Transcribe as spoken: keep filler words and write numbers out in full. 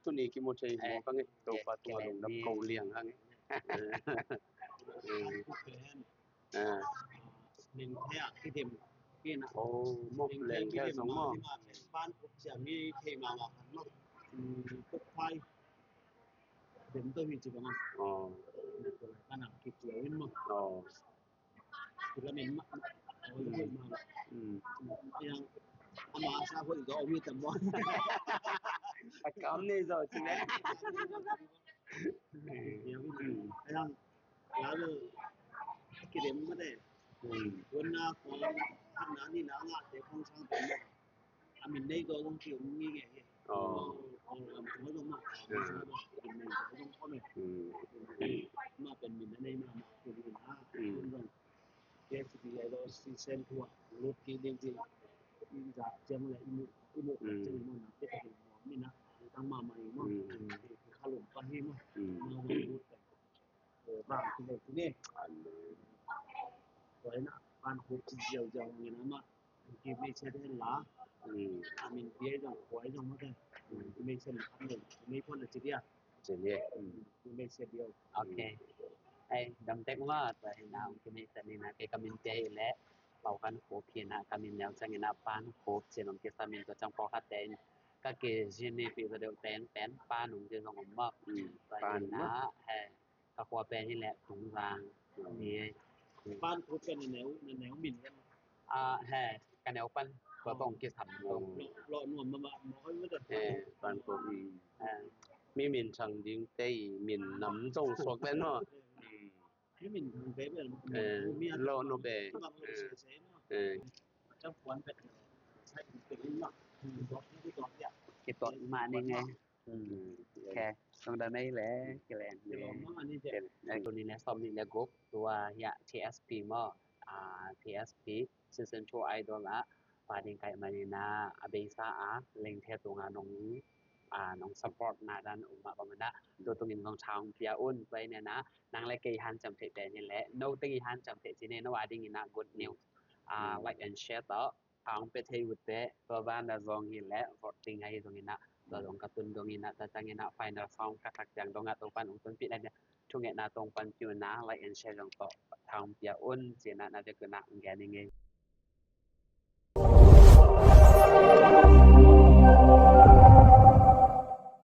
Tuni kimu thei hi maw, ka ngen. Topa tungah lungdam ko liang hang. Nen thei a kidem kina. Oh, maw, len thei zong maw. Pan kop sia mi thei mama kan maw. Kop phai. Dem to hi ci bang a. Oh. Ka nang kip sia win maw. Oh. Kila min ma. Yang ama sa ko i ga omi tam maw. A kam nei zo ci ne. Yang lalu kidem mate. Wan na ko na ni na nga te kong sang te. A min nei ko kong kiu ngi nge. Oh. Kong lam ko dong ma. Min nei ko dong ko ne. Ma pen min nei ma ma kiu na. Dong. Ke si ai lo si sen tua. Lut ki ding ki. Za jam le imu imu jam mo na ke ta mo mi na. Tang ma ma i mo. Ka lum pa hi mo. Ma ma lut. Bang kine kine. Koi na ban hu ci ziau ziau ngi na ma. Ki mei se den la. Amin bia zong koi zong ma den. Ki mei se la kan den. Mei pon la ci dia. Ci dia. Ki mei se dia. Okay. Ai, dam tek ma, tua hi na, ki mei se ni na, ke ka min pia hi le. Pau kan hu pi na, ka min niau cang hi na, pan hu ci nong ki sa min tua cang pau khat ten. Ka ke zin ni pi za deu ten ten, pan nong ki zong om ma. Tua hi na, he. Ka khua pen hi leh Tungzang hi. Pan kop pen na neu, na neu min kan. A, he, ka neu pan kua tong kisam lo. Lo nuam ma ma ma. He, pan kop. Mi min chang ding te i min nam zong suak pen maw. Mi min chang te pen. Lo nuam pen. Chang kuan pen. Kitot ma ni nge. Ok, song da nei le, kilen ni le. Tuni le som ni le guk, tua hi a T S P maw, a, T S P, Season two Idol ah, pa ding kai mani na, a beisa a, lengthe tunga nong, a, nong support na dan um mah bang na, tu tungin nong thang pia un, tua hi na, nang le kei hanciam thei te ni le, no teng i hanciam thei ci ne, no a ding in a good news. A, like and share tawh. Hong pia thei uh teh, tua banah zong hi leh, voting ahi zong inah, tua zong ka tun dong inah, tua ciang inah final song ka thak ciang dongah Topa'n hong tunpih na, thungetna tawh hong panpih un na, like and share zong tawh hong pia un, ci inah na vek un na hong gen ing ei.